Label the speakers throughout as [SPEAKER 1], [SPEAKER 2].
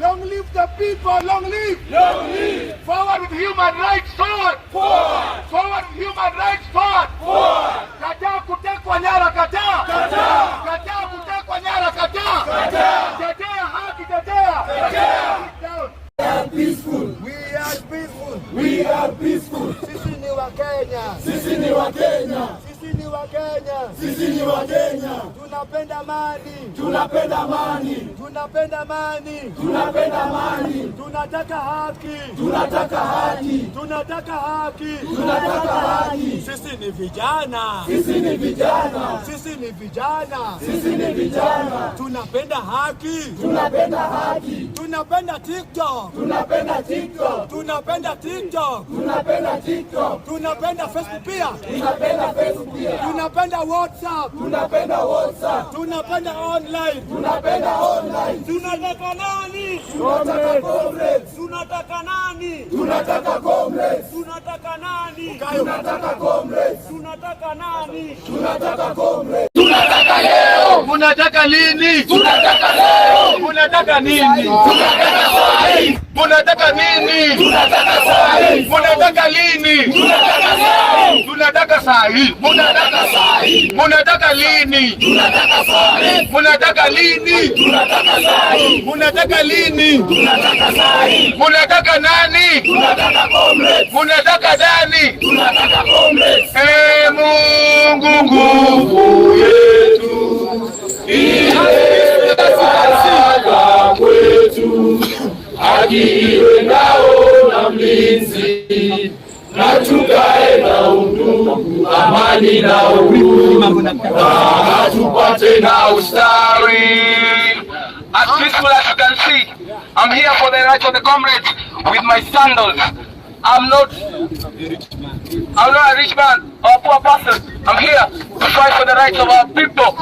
[SPEAKER 1] Long live the people, long live. Long live. Forward with human rights, forward. Forward. Forward with human rights, forward. Forward. Kataa kutekwa nyara, kataa. Kataa. Kataa kutekwa nyara, kataa. Kataa. Tetea haki, tetea. Tetea. Sit down.
[SPEAKER 2] Peaceful.
[SPEAKER 3] We are peaceful.
[SPEAKER 2] We are peaceful.
[SPEAKER 3] Sisi ni Wakenya.
[SPEAKER 2] Sisi ni Wakenya.
[SPEAKER 3] Sisi ni Wakenya.
[SPEAKER 2] Sisi ni Wakenya.
[SPEAKER 3] Tunapenda amani.
[SPEAKER 2] Tunapenda amani.
[SPEAKER 3] Tunapenda amani.
[SPEAKER 2] Tunapenda amani.
[SPEAKER 3] Tunataka haki.
[SPEAKER 2] Tunataka haki.
[SPEAKER 3] Tunataka haki.
[SPEAKER 2] Tunataka haki.
[SPEAKER 3] Sisi ni vijana.
[SPEAKER 2] Sisi ni vijana.
[SPEAKER 3] Sisi ni vijana.
[SPEAKER 2] Sisi ni vijana.
[SPEAKER 3] Tunapenda haki.
[SPEAKER 2] Tunapenda haki.
[SPEAKER 3] Tunapenda TikTok.
[SPEAKER 2] Tunapenda TikTok.
[SPEAKER 3] Tunapenda TikTok.
[SPEAKER 2] Tunapenda TikTok.
[SPEAKER 3] Tunapenda Facebook pia.
[SPEAKER 2] Tunapenda Facebook pia.
[SPEAKER 3] Tunapenda WhatsApp.
[SPEAKER 2] Tunapenda WhatsApp.
[SPEAKER 3] Tunapenda online.
[SPEAKER 2] Tunapenda online.
[SPEAKER 3] Tunataka nani?
[SPEAKER 2] Tunataka comrades.
[SPEAKER 3] Tunataka nani?
[SPEAKER 2] Tunataka comrades.
[SPEAKER 3] Tunataka nani?
[SPEAKER 2] Tunataka comrades.
[SPEAKER 3] Tunataka nani?
[SPEAKER 2] Tunataka comrades.
[SPEAKER 1] Tunataka leo. Munataka lini? Tunataka leo. Munataka nini? Tunataka sahi. Munataka nini? Tunataka sahi. Munataka lini? Tunataka sahi. Tunataka sahi. Munataka sahi. Munataka lini? Tunataka sahi. Munataka lini? Tunataka sahi. Munataka lini? Tunataka sahi. Munataka nani?
[SPEAKER 2] Tunataka comrades.
[SPEAKER 1] Munataka nani?
[SPEAKER 2] Tunataka comrades.
[SPEAKER 1] Ee Mungu nguvu yetu,
[SPEAKER 2] Ilete baraka kwetu, haki iwe ngao na mlinzi, na tukae na undugu, amani na uhuru, na tupate na
[SPEAKER 1] ustawi. As peaceful as you can see, I'm here for the rights of the comrades with my sandals. I'm not a rich man or a poor person. I'm here to fight for the rights of our people.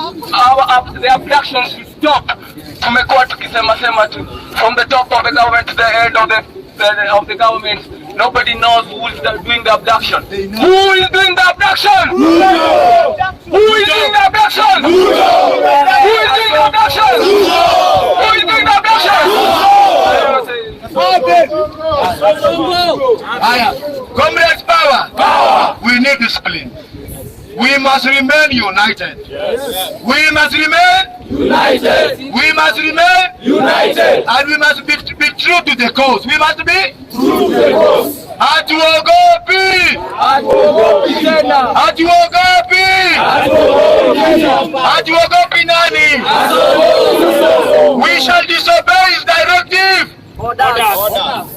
[SPEAKER 1] The abductions should stop. Tumekuwa tukisema sema tu from the top of the government to the head of the government. Nobody knows who is doing the abduction. Who is doing the abduction? Who is doing the abduction? Who is doing the abduction? Who is doing the abduction? Haya, comrades power. Power. We need discipline. We must remain united. Yes. We must remain
[SPEAKER 2] united.
[SPEAKER 1] We must remain
[SPEAKER 2] united.
[SPEAKER 1] And we must be true to the cause. We must be
[SPEAKER 2] true to the cause.
[SPEAKER 1] Hatuogopi.
[SPEAKER 2] Hatuogopi tena.
[SPEAKER 1] Hatuogopi.
[SPEAKER 2] Hatuogopi tena.
[SPEAKER 1] Hatuogopi nani? We shall disobey his directive.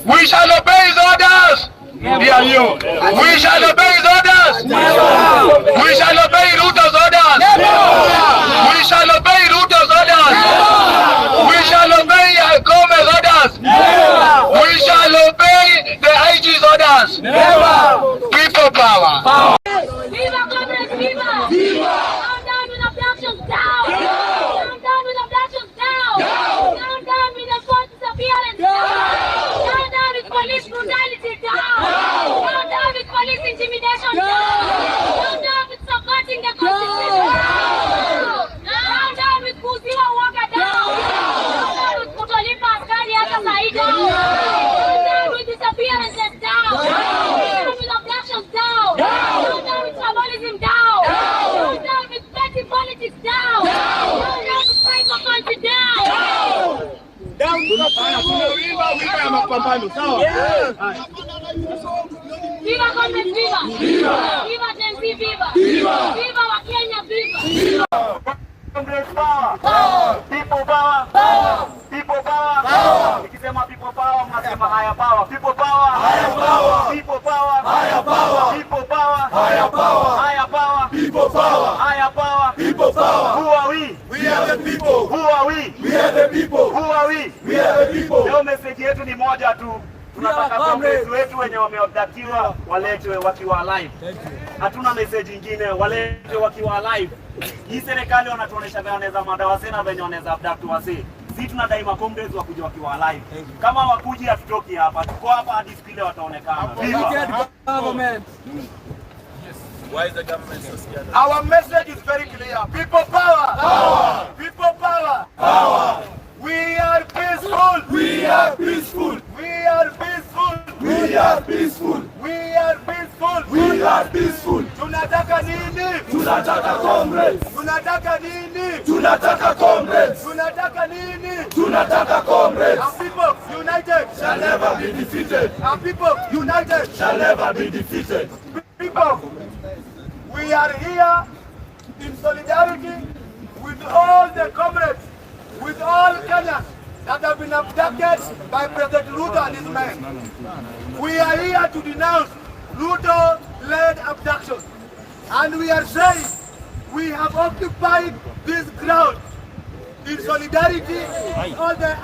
[SPEAKER 1] We shall obey his orders. Ndio hiyo. We shall obey his orders. We shall obey Ruto's orders. We shall obey Ruto's orders. We shall obey Gomez's orders. We shall obey the IG's orders. People power.
[SPEAKER 4] Viva comrades, viva! Viva! Down, down with abductions, down! Down, down with abductions, down! Down, down with the forced disappearance, down! Down, down with police brutality, down! Down, down with police intimidation, down! Down, down with subverting the constitution, down! Down, down with kuuziwa uoga, down! Down, down with kutolipa askari hata sahi, down! Down, down with disappearances, down! Down with abductions, down! Down, down with tribalism, down! Down, down with petty politics, down! Down, down with pride for country, down!
[SPEAKER 1] Tunaimba wimbo ya mapambano, sawa?
[SPEAKER 4] Viva comrades, viva! Viva Gen Z, viva! Viva Wakenya, viva!
[SPEAKER 5] Comrades power. Power. People power. Power. People power. Power. Nikisema people power mnasema haya power. People power. Haya power. People power. Haya power. People power.
[SPEAKER 2] Haya power.
[SPEAKER 5] Haya power.
[SPEAKER 2] People power.
[SPEAKER 5] Haya power.
[SPEAKER 2] People power.
[SPEAKER 5] Who are we?
[SPEAKER 2] We are the people.
[SPEAKER 5] Who are we?
[SPEAKER 2] We are the people.
[SPEAKER 5] Who are we?
[SPEAKER 2] We are the people.
[SPEAKER 5] Leo message yetu ni moja tu. Tunataka comrades wetu wenye wameabductiwa waletwe wakiwa alive. Hatuna message ingine, waletwe wakiwa alive. Hii serikali wanatuonesha venye wanaweza murder wasee na venye wanaweza abduct wasee. Si tunadai ma comrades wakuja wakiwa alive. Kama wakuji hatutoki hapa. Tuko hapa hadi siku ile wataonekana. Viva!
[SPEAKER 1] Our message is very clear. People power. Power. People power. Power. We are peaceful.
[SPEAKER 2] We are We are peaceful.
[SPEAKER 6] We are peaceful.
[SPEAKER 2] We are peaceful.
[SPEAKER 6] Tunataka nini?
[SPEAKER 2] Tunataka comrades.
[SPEAKER 6] Tunataka nini?
[SPEAKER 2] Tunataka comrades.
[SPEAKER 6] Tunataka nini?
[SPEAKER 2] Tunataka comrades.
[SPEAKER 6] Our people united.
[SPEAKER 2] Shall never be defeated.
[SPEAKER 6] Our people united.
[SPEAKER 2] Shall never be defeated.
[SPEAKER 6] People, we are here in solidarity with all the comrades, with all Kenyans that have been abducted by President Ruto and his men. We are here to denounce Ruto-led abduction. And we are saying we have occupied this ground in solidarity with all the